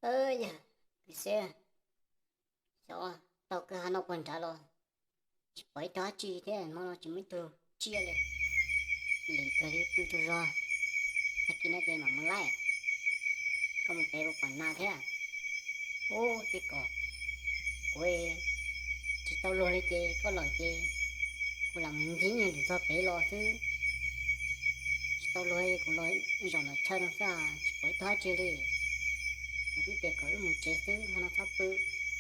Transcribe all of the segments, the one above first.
Yog, kwv Xeb, xyov tau kwj ha no puag nrad los tsis pom ib tug dab tsi thiab, hmo no tsis muaj ib tug tsiaj li. Lim kawg li, pw tsaug zog. Tag kis no ces mam mus laij, koj mus pem puas pom nas thiab? Ub, tej kom kuv tsis tau luag li ces koj los ces kuv lam mus ncig nyob txog pem los xwb. Tsis tau luag, kuv los zaum ntawm chaw no xwb, tsis pom ib tug dab tsi li. Kuv twb tias kom wb mus tsev xwb, hmo no txhob pw,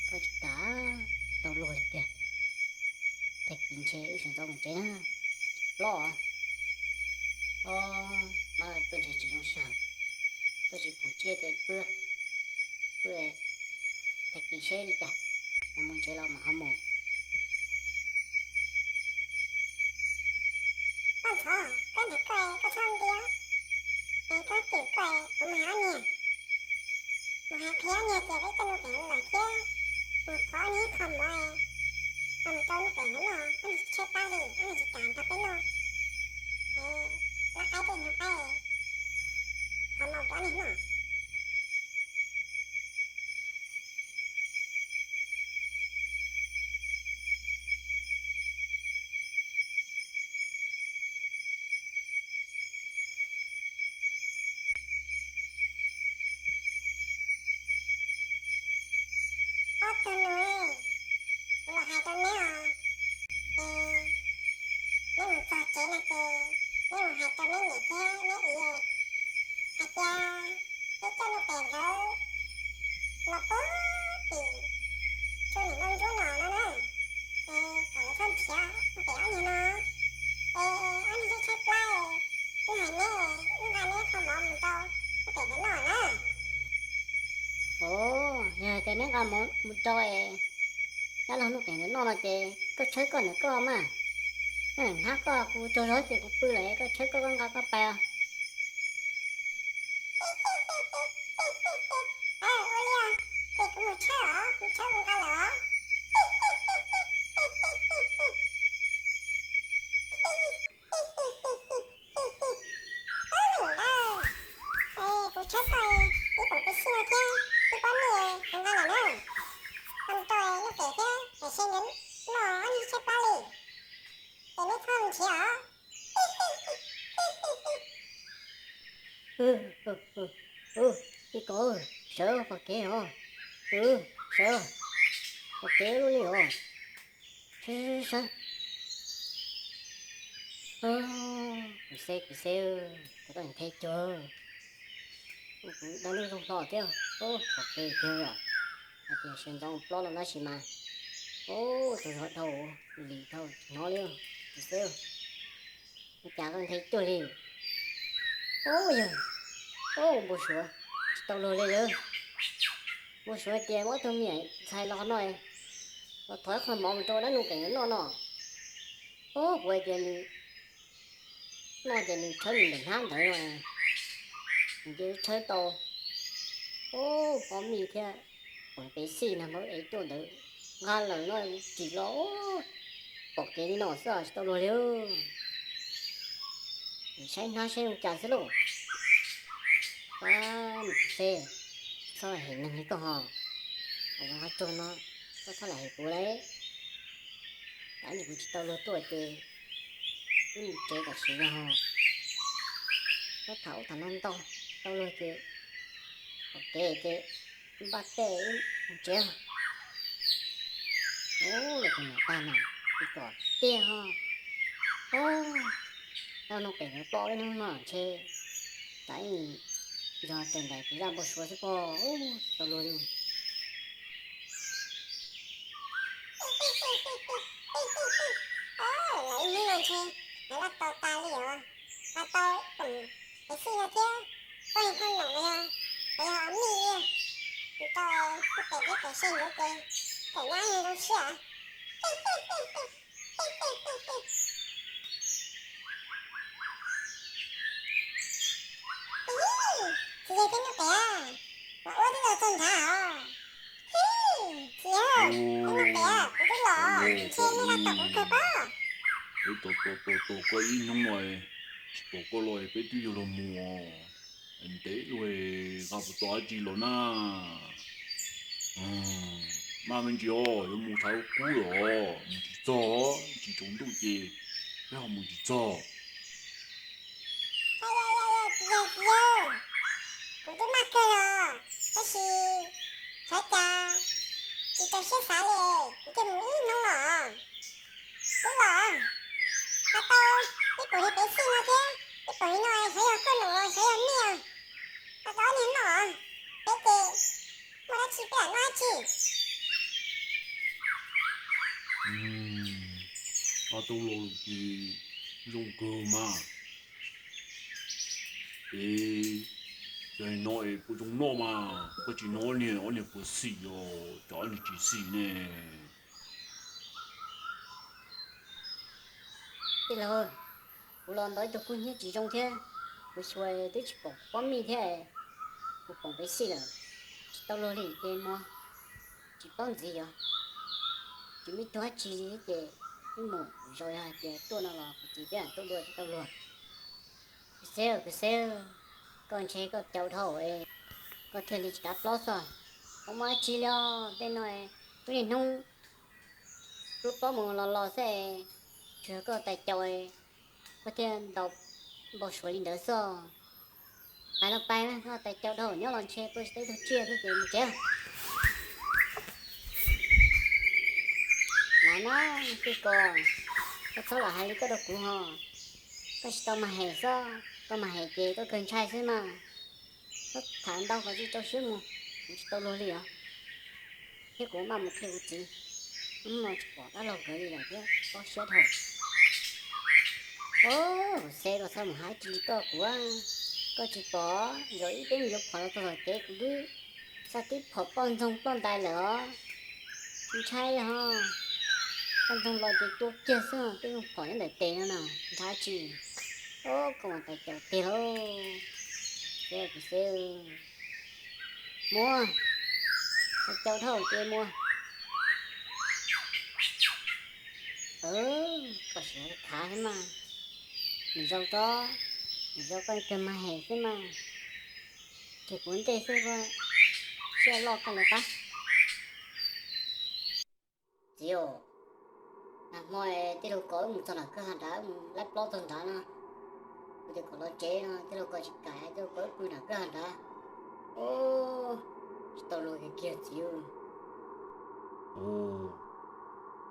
koj tsis kam, tau luag li tiag. Tag kis ntshe wb sawv ntxov mus tsev na. Plob, o, mas pw ntshe tsis zoo sij hawm, tuaj tsis pom tsiaj ces pw, pw, tag kis seb li cas, mus tsev los mam ho mus. Koj ntxhov, koj ntawm koj, koj txhob nti, koj twm koj, kuv mus hais ob niag, mus hais qhia ob niag tias peb coj nuj pem lawm thiab, mus thov ob niag ib qho mov, mus rau nuj pem lawv noj, ob niag tshaib plab li, ob niag tsis kam nrog peb noj. Lawv qaib tej hnyuv qaib, thov mov rau ob niag noj. Ob tug nus, kuv los hais rau neb os, es neb mus txog tsev no ces neb mus hais rau neb niam thiab neb txiv hais tias peb coj nuj pem nkawd los puag tim tsuas niam nkauj ntsuab no no na, es kom lawv txhob nrhiav nuj pem ob niag no, es ob niag tshaib tshaib plab, wb hais neb, wb nqa neb qho mov mus rau nuj pem nkawd noj na. Os, yog hais tias neb nqa mov mus rau es dab laug nuj pem nkawd noj no ces koj tshawb koj ntawm koj mas, koj ntawm hnab koj, kuv tsaug zog ces kuv pw lawm, koj tshawb koj, koj nqa koj pais os. Ua li os, ces kuv mus tshawb os, kuv tshawb kuv nqa lawm os. Kuv tshawb koj ib poom peb xij no thiab ib pob mej, kuv nqa lawm na. Koj mus rau nuj pem thiab, tam sim nkawd noj ob niag tshaib plab li, ces neb txhob nrhiav os. Ib kom, sawv pom kev os. Sawv pom kev lub li os. Sawv, sawv, sawv. Kuv xeb, kuv xeb, kuv tau nthe cuag, kuv dab lub zoo hlo thiab. Pom kev tiag, hais tias sawv ntxov plob los tab sis mas, ub, tsaug zog dhau, lim dhau tsis hnov li. Kuv xeb, ua cas koj nthe cuag li? Ub, yog, ub, npau suav tsis tau luag li lawm. Npau suav tias muab tus me nyuam ntxhais los no, los thov ib qho mov mus rau dab nuj pem noj no. Ub, kuv hais tias nws noj ces nws tshawb nws ntawm hnab ntawd no, nws cia li tshawb tau. Ub, pob mej thiab poom peb xij nag hmo es tuaj ntawd nqa lawm no, tsis los, pom kev li no xwb tsis tau luag li. Saib hnab saib zoo cas xwb lauj. Ab, mus xeb, txhob hem neeg li koj ho. Zoo qab tsuag no, koj txhob lam hem kuv lauj. Tab sis kuv tsis tau luag tuaj ces wb mus tsev tam sim no ho. Koj tham ub tham no ntau, tau luag ces pom kev ces wb npaj tej wb mus tsev. Ub, los tus niam tais no, tus tom tiag ho. Ub, dab nuj pem nkawd plob ib hnub no ntshe tas ib yog raws nraim kuv zaj npau suav xwb pob. Ub, tau luag li. Lawv ib hnub no ntshe lawv laj tau tas li os. Laj tau, pem xij no thiab, koj yog thaj loom los yog, los yog mej, kuv tau kuj pem thiab pem se ntawd ces pem nyab zoo siab. Txiv yawg, koj nyob pem, mas ua twb los txog nrad os. Txiv yawg, koj nyob pem, kuv twb los, ntshe nej laj tos kuv kawg pob. Peb tos tos tos koj ib hnub no tsis pom koj los peb twb yuav los mus ntev lawm, nqa puas tau dab tsi los na? Mas me ntsis os, yuav mus thaum kub los mus tsis txog, tsis tsaus ntuj ces peb ho mus tsis txog. Tsis yog, tsis yog, kuv twb maj kawg los, tab sis xyov cas tsis tau siab xav li, kuv cia mus ib hnub los. Twb los, ho tau ib puas niag pev xij no thiab, ib puas niag no xyov yog koj num los xyov yog niaj, ho tau ob niag noj, peb ces muaj dab tsi peb lam noj dab tsi. Ob tug los ces zoo kawg mas. Es yog no es puas zoo noj mas, koj tsis noj niag, ob niag puas xim os, cov ob niag tsis xim ne. Tij laug, kuv los ntawm ib tug kub hnyiab tsis zoo thiab, kuv xyuas twb tsis pom pob mij thiab, kuv pom pev xij lawm, tsis tau luag li ces mus, tsis paub ntxiv yog tsis muaj ib tug dab tsi li ces wb mus, zaum yog hais tias tuaj no los kuv txiv twb tuaj dua tsis tau luag. Kuv xeeb, kuv xeeb, koj ntshe koj caus dhau, koj thiaj li tsis kav plaub xwb. Koj muaj dab tsi li os, tej no twb niaj hnub lub plaub mus los los xwb, tsuas yog koj tais caus, koj thiaj ntaus npau suav li ntawd xwb. Pais los pais, koj tais caus dhau nyob los ntshe tuaj tsis tau ib tug tsiaj thiab ces mus tsev. Lawm na, tij ko, koj txhob lam hais li koj rau kuv ho. Koj tsis tau mag hem xwb, koj mag hem ces koj kawg ntshai xwb mas. Koj tham ntau qhov tsis rau siab mus, kuv tsis tau luag li os. Thiab kuv maj mus qhia kuv txiv, hnub no tsis pom dab laug nkawd li lawm thiab, pob siab dhau. Os, kuv xeeb, koj txhob mus hais dab tsi li koj kuv, koj tsis pom, zaum ib peb mus yuav phom los txog tom kev kuv twb xa tib phom ploj ntxoog ploj ntais lawm os. Ntshai ho, ploj ntxoog los ces tua kiag xwb, twb mus phom nyob ntawm tes no na, ntshai tsis. Os, koj mas tais caus tiag lauj. Xeeb, kuv xeeb, mus, tais caus dhau ces mus. Koj sim khav xwb mas, mus zaum tso, mus zaum koj kawg mag hem xwb mas. Ces kuv ntej xwb, koj siab loj koj lawv qab. Txiv, nag hmo tij laug kom wb mus txog nram kwj ha nrad, mus laij plaub txog nrad no, kuv tias kom los tsev no tij laug kom tsis kam, tij laug kom wb pw nram kwj ha nrad. Tsis tau luag kiag kiag txiv.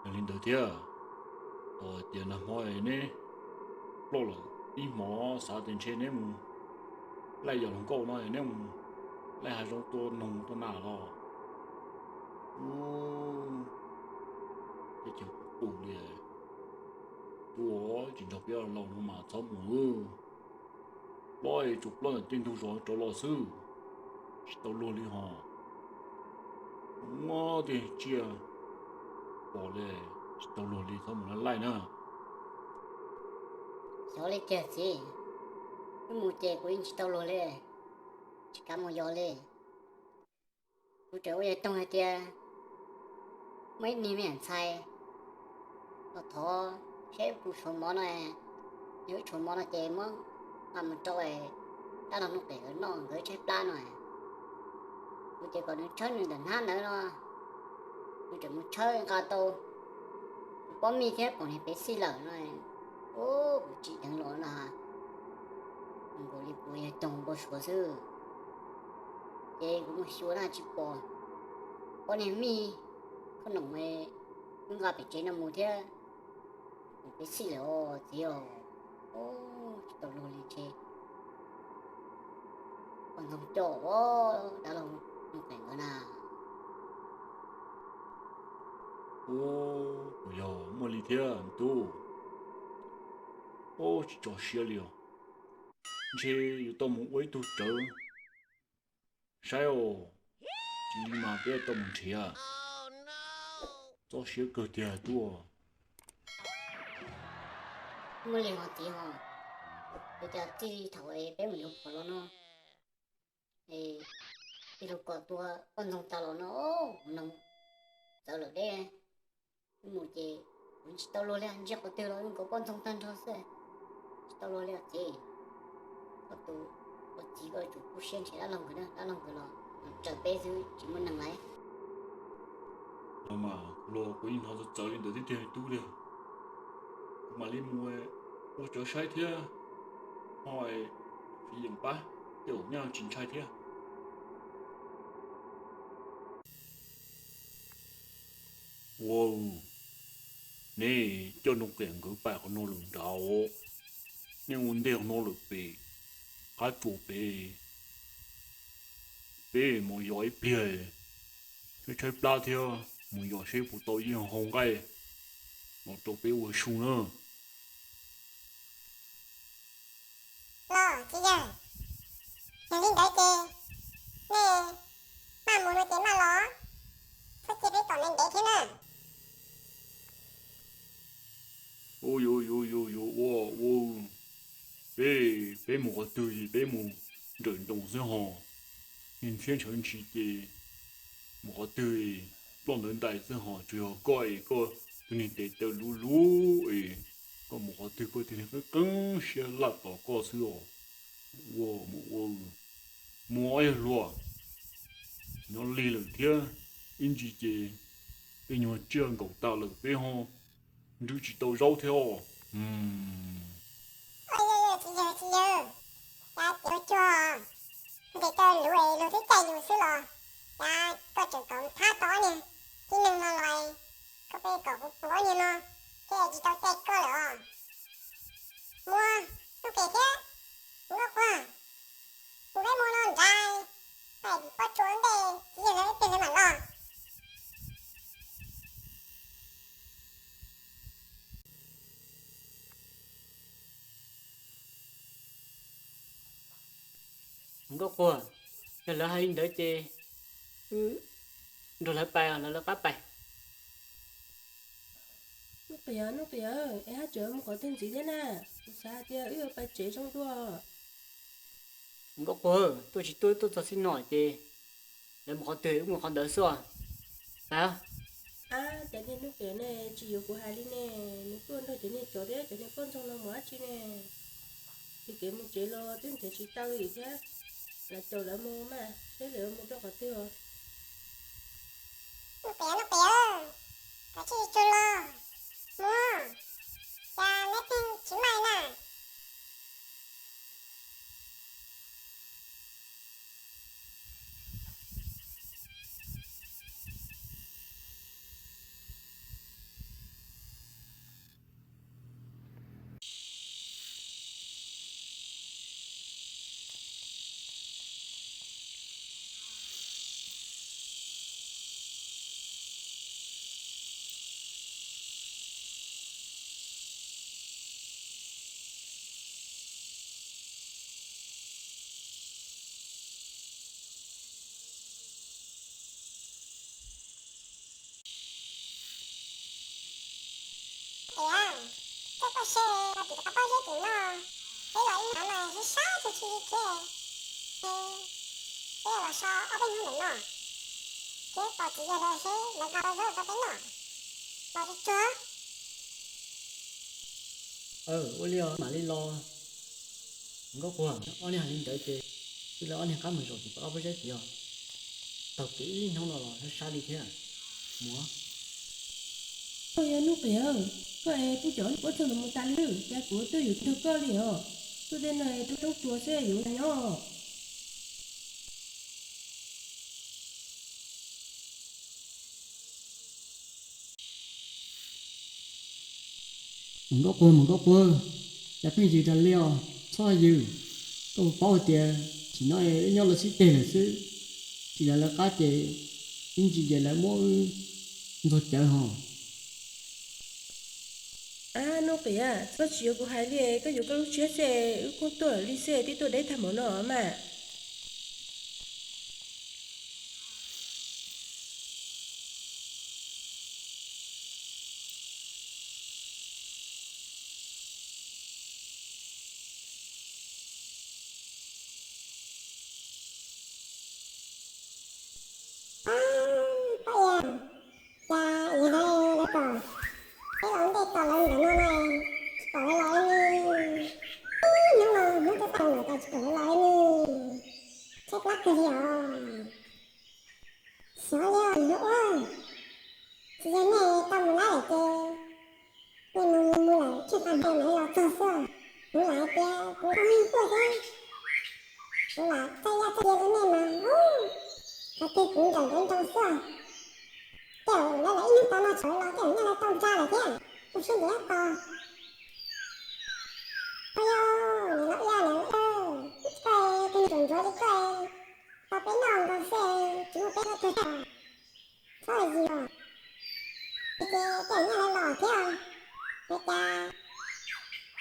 Yog li ntawd thiab, tias nag hmo neb ploj lawm ib hmos, xav tias ntshe neb mus laij yam hluas nkauj no, neb mus laij hav zoov tua noog tua nas los. Ub, teb chaws qus li, tuaj tsis nrog peb laus no mas txhob mus. Plaub es tsuas plaub ntawm tej ntug zos rov los xwb, tsis tau luag li ho. Muab tej tsiaj pom li, tsis tau luag li, txhob mus laij laij na. Xyov li kiag txiv, wb mus ces kuv yeej tsis tau luag li, tsis kav mus yos li. Kuv tseem ua yog toog hais tias muaj ib niag me nyuam ntxhais los thov seb wb puas tshuav mov no, yog wb tshuav mov no ces muab nqa mus rau dab laug Nuj Qem nkawd noj, nkawd tshaib plab no. Kuv ces kom nws tshawb nws ntawm hnab ntawd no, nws tseem mus tshawb nqa tau pob mij thiab pom niag pev xij lawm no. Ub, kuv tsim dheev los no, nkaus li kuv yog toog npau suav xwb. Ces kuv mus xyuas na tsis pom pob niag mij, khob noom wb nqa pem tsev no mus thiab. Kuv peb xij lawm os txiv os. Tsis tau luag li ces poj ntxoog coj dab laug Nuj Qem nkawd na. Ub, kuv yog muaj li thiab me tub. Ub, tsis tso siab li os. Ntshe yuav tau mus ua ib tug rawv saib os. Tsis li mas peb yuav tau mus nrhiav. Txob siab kawg tiag tuaj. Muaj li hos txiv hos, ua cas txij thaum peb mus yuav phom los no, tij laug kom tua poj ntxoog tas los no, kuv noog txawv lawm deb. Wb mus ces kuv tsis tau luag li, ntsia qhov twg los zoo nkaus poj ntxoog tag nrho xwb. Tsis tau luag li os txiv. Koj tus, koj txiv koj yuav tsum kub siab nrhiav dab laug nkawd na, dab laug nkawd los tsaws peb xwb tsis muaj neeg lawm. Los mas, los kuv yeej hnov txawv txawv li ntawd thiab tiag tub tiag. Kuv mam li mus ua cov saib thiab, ho fiv yeem pab, tej zaum nyaj tsis ntshai thiab. Ua, nej coj Nuj Qiam nkawd pais qhov no lawm nrad, nej ua ntej qhov no lawm pem qab tsuas pem, peb mus yos ib pliag, tshaib tshaib plab thiab, mus yos seb puas tau ib hau nqaij los rau peb ua su na. Los txiv yawg, yog li ntawd ces nej maj mus no ces maj los, txhob cia peb tom ntev ntev thiab na. Ua yuav yuav yuav yuav ua ua, peb, peb mus qhov twg es peb mus nrawm nroos xwb hos, niag ntshiab ntshaw ntshis ces mus qhov twg, ploj ntawd ntais xwb hos, tsuas yog koj es koj tus niag tes taw luv luv es koj mus qhov twg koj tus niag qeeb qeeb siab laj tos koj xwb os. Ua mus ua, mus ob yawg hluas, nyob lig lawm thiab, ib ntsis ces tej nyuag tsiaj nkaum tas lawm peb ho nrhiav tsis tau zaub thiab os. Txiv yawg, txiv yawg, cas tias cuag ntes taw luv es luag twb caij yus xwb los, cas koj tseem kom thab tau ob niag tib neeg no los, koj pheej kom kuv pum ob niag no thiaj tsis tau caij koj lawm os. Muab Nuj Qiam thiab Nkauj Quag, kuv peb mus no nrad, pais pob tsuas ntej txiv yawg lawv ib pliag lawv mam los. Nkauj Quag, yog lawv hais li ntawd ces wb nrog lawv pais, lawv lawv qab pais. Nuj Qiam, Nuj Qiam, es haj tseem mus qhov twg ntxiv thiab na? Kuv xav hais tias wb yuav pais tsev zoo dua. Nkauj Quag, tuaj tsis tuaj, tuaj txog xij no ces lawv mus qhov twg wb mus qhov ntawd xwb os. Pais. Ab, cov niag Nuj Qiam ne tsis yuav kuv hais li ne, nws tuaj nrog cov niag tsov thiab cov niag poj ntxoog no mus dab tsi ne? Nws kev mus tsev los twb nrhiav tsis tau li thiab, lam caum lawv mus mas seb lawv mus rau qhov twg os. Nuj Qiam, Nuj Qiam, koj tsis tsuag los mus, cas neb pheej tsis maj na? Tias, koj koj se los tim rov qab pob zeb tim no, peb los ib hnub mas sib sab tug tsis li thiab. Peb los so ob peb hnub ntawm no, thiab tos txiv yawg lawv seb lawv nqa pob zeb rau peb noj los tsis tsuag. Ua li os, mam li los. Nkauj Quag, ob niag hais li ntawd ces wb lawv ob niag qab mus zaum tim rov qab pob zeb tid os. Taug kev ib hnub no los sab sab li thiab. Mus. Koj yog Nuj Qiam, koj es kuv cov poj ntxoog ntawd mus tas li lawm, cas kuv twb yuav nrog koj li os. Tuaj tej no rau roob tsuas xwb yuav nyob. Mus Nkauj Quag, mus Nkauj Quag, cas pheej yws tas li os, txhob yws. Koj puas paub hais tias tsim no wb nyob lawv xib teg lawm xwb, tsis lawv lawv qab ces ib ntsis ces lawv muab wb ntxuag cawv hos. Ab Nuj Qiam, koj tsis yuav kuv hais li, koj yuav koj lub siab xwb, wb kuj tuaj li xwb twb tuaj deb tag npaum no mas. Ab, koj yog, cas yog lawv lawv kom peb los ntej tos lawv ntawm no no, tsis pom lawv los li ne. Hnub no hnub twb tag lawm cas tsis pom lawv los li ne. Tshaib plab kawg li os. Xyov li os, yuav ua. Nws los txog xwb, kuv lam hais tias kuv tau neeg tuaj thiab, kuv lam txawj yaj txawj cia li nej mas, ub, qhov twg kuv nrawm nrawm nroo xwb. Tej zaum lawv lam ib hnub tau no tshawv los tej zaum nyaj lawv tau ntsa lawm thiab, kuv siab ntev tos. Qhov yog nws los ib yam nws, koj tus niag ruam ntsuav li koj, tau peb noj nkaus xwb, tsis muaj peb noj tuag thiab. Txhob yig os, ces tej zaum nyaj lawv los thiab. Ua cas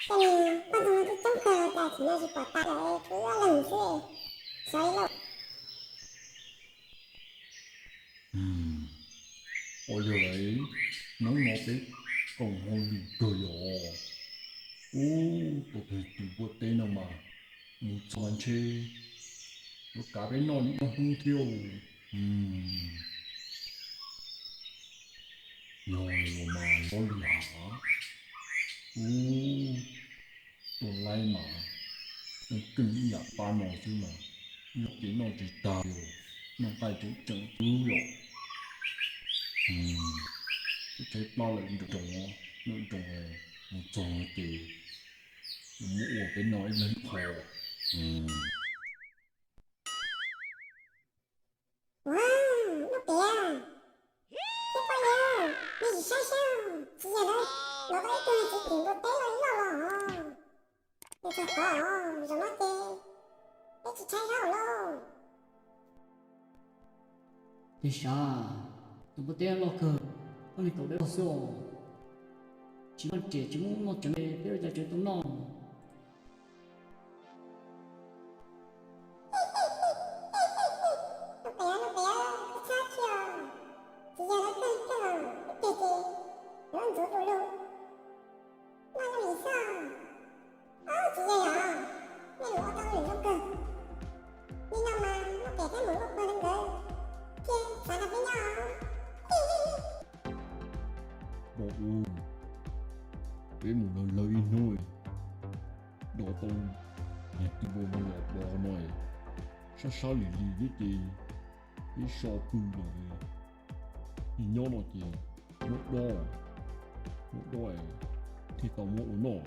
tej niag poj ntxoog no twb coob kawg cas thaum no tsis pom tas lawm, tshuav ib ob leeg xwb, xyov li lauj. Ua yog lawm, hnub no peb koom hauj lwm kawg yom. Ub, tus niag tis npua teb no mas mus txog mas ntshe yuav kav peb noj li ob hnub thiab. Yog los mas yob lwm hav, ub, tus laib mas keej ib yam pab no xwb mas, yog ces noj tsis tag li, noj nqaij tseem tseem twb yom. Tshaib plab lawm nroos, lawm nroos, mus txog ces muab ua peb noj ib leeg ib qho. Ua, Nuj Piav, thiab poj niam, nej tsis saib saib, txiv yawg lawv los tau ib tug niag txiv tim npua teb los ib loj los. Nws txog tod, zaum no ces peb tsis tshaib zaub lauj. Tes sav, tus npua teb loj kawg, poj niag kaum dawb vog xwb os. Tsis muaj riam tsis muaj noj tsev, peb ua cas tseem tau noj? Nuj Piav, Nuj Piav, koj txhob chim os. Txiv yawg lawv kawg kawg, ib pliag ces lawv ntxuav du lug. Noj zoo li xwb. Ob, txiv yawg yom, nej mus ua tau lwm zoo kawg. Li no mas Nuj Piav thiab Mus Luj Pag nkawd thiaj xav nrog peb nyob. Peb mus lawv lawv ib hnub, do tau niag tis npua no los pov no, sab sab lim lim thiab ces peb so pw lawm, nyob no ces muab dob, muab dob thiaj tau muab ua noj.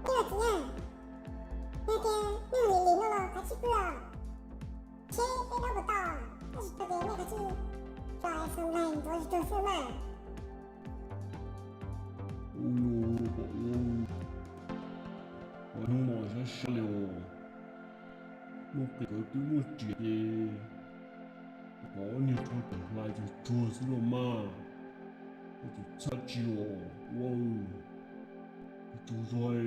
Ib los txiv yawg, yog tias nej lim lim no los kav tsij pw os. Seb peb dob puas tau, tab sis txog tias nej kav tsij tso es xaus nplaig ntxuav tsuag xwb mas. Ua, ua hnub no sab sab li os. Muaj qis kawv twb muaj riam ces kom niag rho riam hlais tsuag tsuag xwb los mas, ua tsis txhaj tsi los ua, tsuag tsuag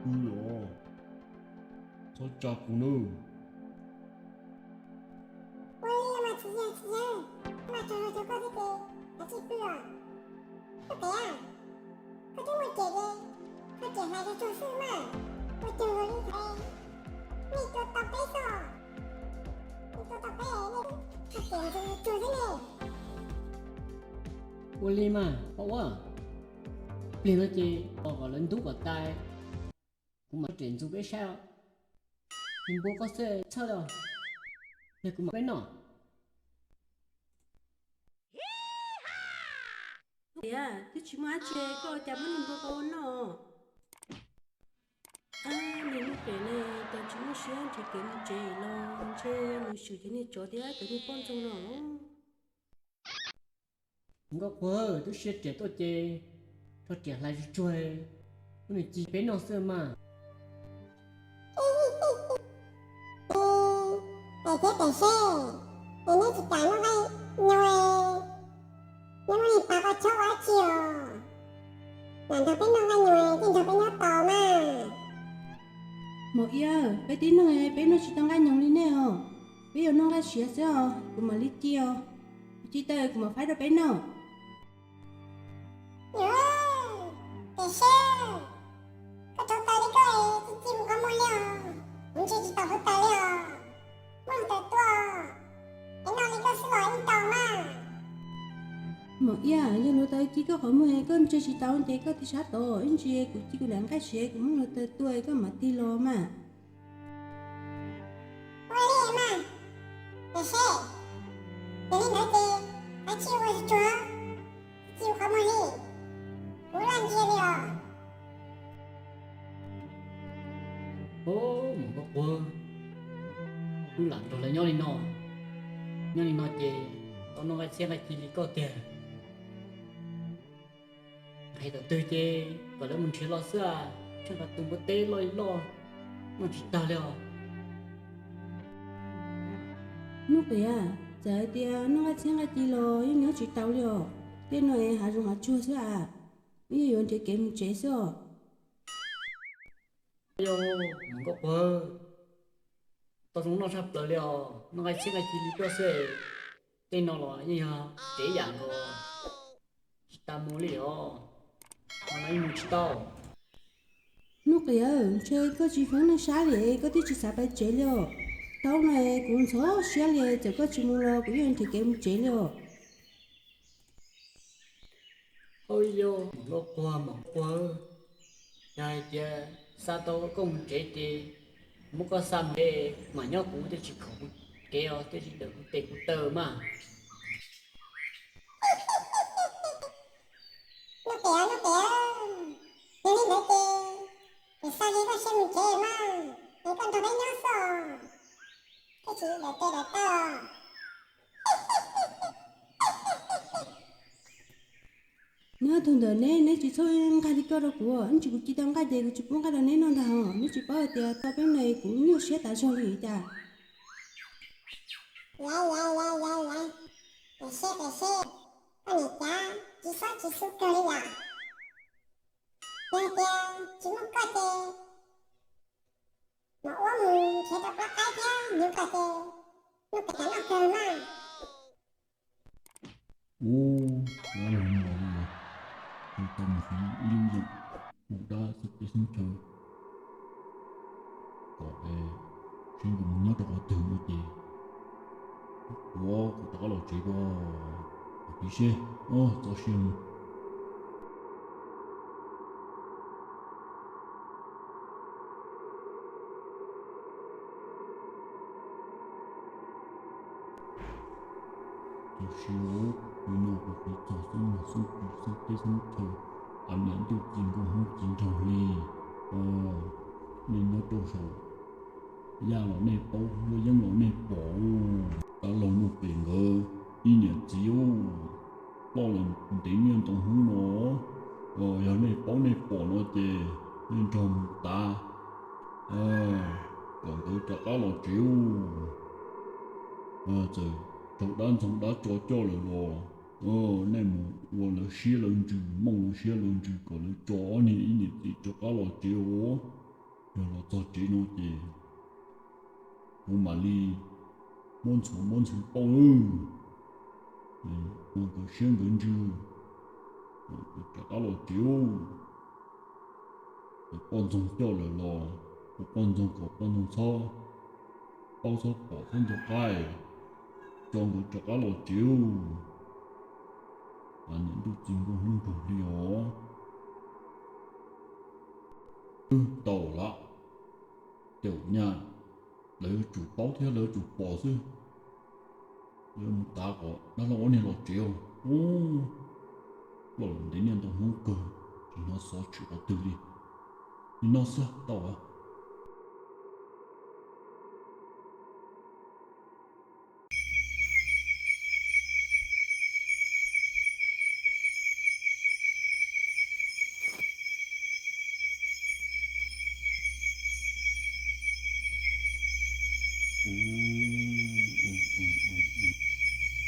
pw os, txhob tsa kuv nawb. Ua li mas txiv yawg, txiv yawg, mas tsuag tsuag koj thiab ces kav tsij pw os. Koj tias, koj twb muaj riam ces rho riam hlais tsuag tsuag xwb mas, ua cas luag li ntawd, nej tua tau peb xwb, nej tua tau peb, nej rho riam hlais tsuag tsuag xwb ne. Ua li mas poj ua, pliag no ces tos kom lawv ntub kom tas, kuv mam rho riam ntxuav peb saib os. Tis npua koj xwb txhawj li os, nrog kuv mam peb noj. Tias twb tsis muaj dab tsi, koj ua cas muab niag npua ko ua noj? Niag Nuj Piav ne, cas tsis muaj siab nrhiav kev mus tsev los ntshe nws swm cov niag tsov thiab cov niag poj ntxoog no. Nkauj Quag, twb sia riam tuaj ces rho riam hlais tsuag tsuag, muab nws ci peb noj xwb mas. Pem thiab pem seb, es neb tsis kam noj nqaij nyoos, neb muab niag pas paj chob ua dab tsi os? Lam nrog peb noj nqaij nyoos thiaj nrog peb nyob tos mas. Maum Iab, peb tib neeg peb noj tsis tau nqaij nyoos li nej os. Peb yuav noj nqaij siav xwb os, kuv mam li ci os. Kuv ci tau kuv mam faib rau peb noj. Tiam sis koj rauv taws li koj tsis ci mus qhov muag li os, kuv ntsia tsis taus huv taws li os. Muab hluav taws tua, es noj li koj xwb los yeej tau mas. Maum Iab, yog hluav taws ci koj qhov muag koj ntsia tsis taus ces koj tig sab tod ib ntsis, kuv ci kuv daim nqaij siav kuv muab hluav taws tua koj mam tig los mas. Ua li mas, tiam sis yog li ntawd ces kav tsij ua tsuag tsuag, ci Wb lam nrog lawv nyob li no, nyob li no ces tau noj nqaij txhiab nqaij ci li koj tiag. Hais thaum twg ces kom lawv mus nrhiav los xwb, tsheej qhov twg npua teb loj li loj, noj tsis tag li os. Nuj Qiam, txawm hais tias noj nqaij txhiab nqaij ci los yeej nyob tsis tau li os. Tej no es hav zoov hav tsuag xwb as, wb yeej yuav nrhiav kev mus tsev xwb os. Yog, Nkauj Quag, tau zoo noj tshaj plaws li os, noj nqaij txhiab nqaij ci li koj xwb. Tej no los yeej yog tsev yam nkaus, tsis tas mus li os, ho no yeej mus tsis tau. Nuj Qiam, ntshe koj tsis hloov neej sab li, koj twb tsis xav pais tsev li os. Thaum no kuv ntxhov siab li, txawm koj tsis mus los kuv yeej nrhiav kev mus tsev li os. Hauj yog, Nkauj Quag, Nkauj Quag, yog hais tias xa tau koj mus tsev ces muab koj xa mus, mam nyob kuv thiaj tsis khom kuv kev os, thiaj tsis dawm kuv tes kuv taw mas. Nuj Qiam, Nuj Qiam, yog li ntawd ces kuv xa li koj siab mus tsev mas, es koj nrog peb nyob xwb os, thiaj tsis dawm tes dawm taw. Nyob thaum ntawm neb, neb tsis txhob nqaij li koj rau kuv, ib ntsis kuv ci tau nqaij ces kuv tsis pub nqaij rau neb noj ntag os. Neb tsis paub hais tias tau peb no kuv nyuaj siab tas zog li cas. Yam, yam, yam, yam, yam, qias siab, qias siab, koj niam cav tsis txhob tsis xub kawg li yom. Yog tias tsis muaj koj ces mam ua mus nrhiav rau plab qaib thiab hnyuv koj ces muaj kev cai noj kawg na. Ub, kuv los mus, kuv tau mus siv ib lub yeem ua dab xwb teb xeeb chaw kom seb nkawd mus nyob rau qhov twg no ces kuv, kuv rov qab los tsev ko. Tiv seb, txo siab mus. Tus siv ub, tus no kuv tiv txog xeeb lag xeeb twg xeeb teb xeeb chaw, av niam ntuj txiv nkauj Hmoob txiv nraug hli, nej nyob rau saum yaj los nej paub, luaj yeeb los nej pom. Dab laug Nuj Pem nkawd ib niam txiv ub, ploj los ntev niaj ntau hnub no. Yog nej paub nej pom no ces nej nrog mus tav kom nkawd rov qab los tsev ub. Txawm raug dab ntxoog dab tso coj lawm los nej mus ua lawv siab lawv ntsws, mooj lawv siab lawv ntsws kom lawv tso ob niag ib niam txiv rov qab los tsev os. Yog los txog tsev no ces kuv mam li muab ntxhuav muab ntxhw pauj lawm, ua nkawd siab nkawd ntsws, rov qab los tsev ub. Poj ntxoog coj lawm los ua poj ntxoog kom poj ntxoog txhob paub txhob pom txhob ntog qaib, tso nkawd rov qab los tsev ub. Niam ntuj txiv nkauj Hmoob nraug hli os. Wb tau lawm, caum nyaj, lawv yuav tsum paub thiab lawv yuav tsum pom xwb. Yuav mus tav kom dab laug ob niag los tsev os. Ub, ploj los ntev niaj ntau hnub kawg, tsis hnov xov tshwm qhov twg li. Nim no xwb tau.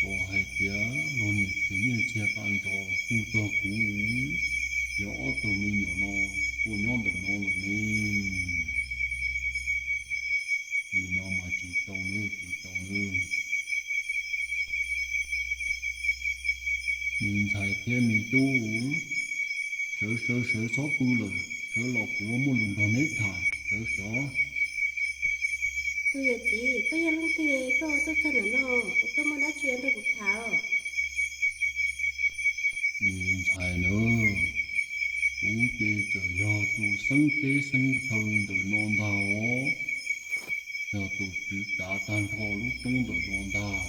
Tus hais tias luag niam txiv nyiaj txiag tas nrho kuj txog kuv, yog ob tug me nyuam no tuaj nyob ntawm no lawm ne. Nim no mas tsis tau nawb, tsis tau nawb. Me ntxhais thiab me tub, sawv sawv sawv txhob pw lawm, sawv los kuv muaj lus nrog neb tham, sawv sov. Tus yawm txiv, koj yog leej twg, koj tuaj txog ntawm no, koj muaj dab tsi nrog kuv tham os? Me ntxhais na, kuv ces txawm yog tus xeeb teb xeeb chaw ntawm no ntag os, yog tus tswv kav tag nrho lub roob ntawm no ntag.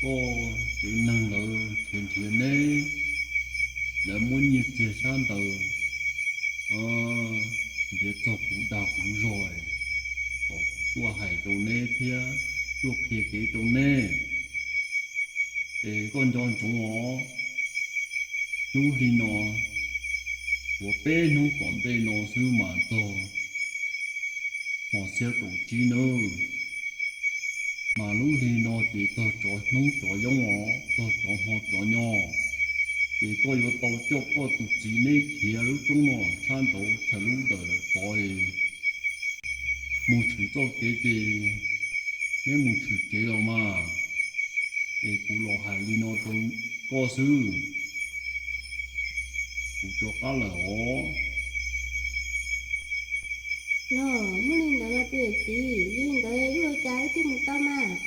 Koj tsev neeg lawv nrhiav nrhiav neb, lawv muab nyiaj txiag xyab ntawv nrhiav txog kuv dag kuv zog, kom kuv tuaj hais rau neb thiab tuaj qhia kev rau neb. Es koj nco ntsoov os, hnub hli no tshuav peb hnub tom ntej no xwb mas txog hmo xiab kaum tsib nawb. Mas lub hli no ces txog tsov hnub tsov yooj os, txog tsov hmo tsov nyo. Ces koj yuav tau coj koj tus txiv neb khiav lub roob no sab nraud chaws lub ntawm lawm tod es mus tshwm txoj kev ces neb mus tshwm tsev los mas. Es kuv los hais li no rau koj xwb, kuv rov qab lawm os. Los muaj li ntawd los tus yawm txiv, li ntawd wb ua cas wb thiaj mus tau mas?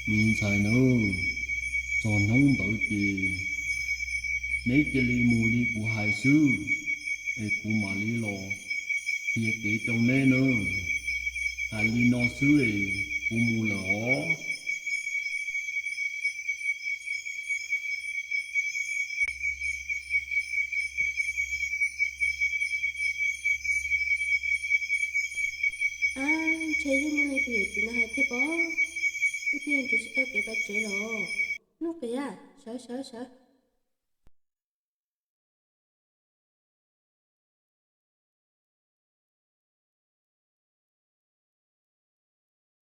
Me ntxhais nawb, txog hnub ntawd ces neb cia li mus li kuv hais xwb, es kuv mam li los qhia kev rau neb nawb. Hais li no xwb es kuv mus lawm os. Ab, ntshe yeej muaj leej twg yuav txiv no hais thiab pob, wb thiaj nrhiav tsis tau kev pais tsev los. Hnub qis, sawv sawv sawv.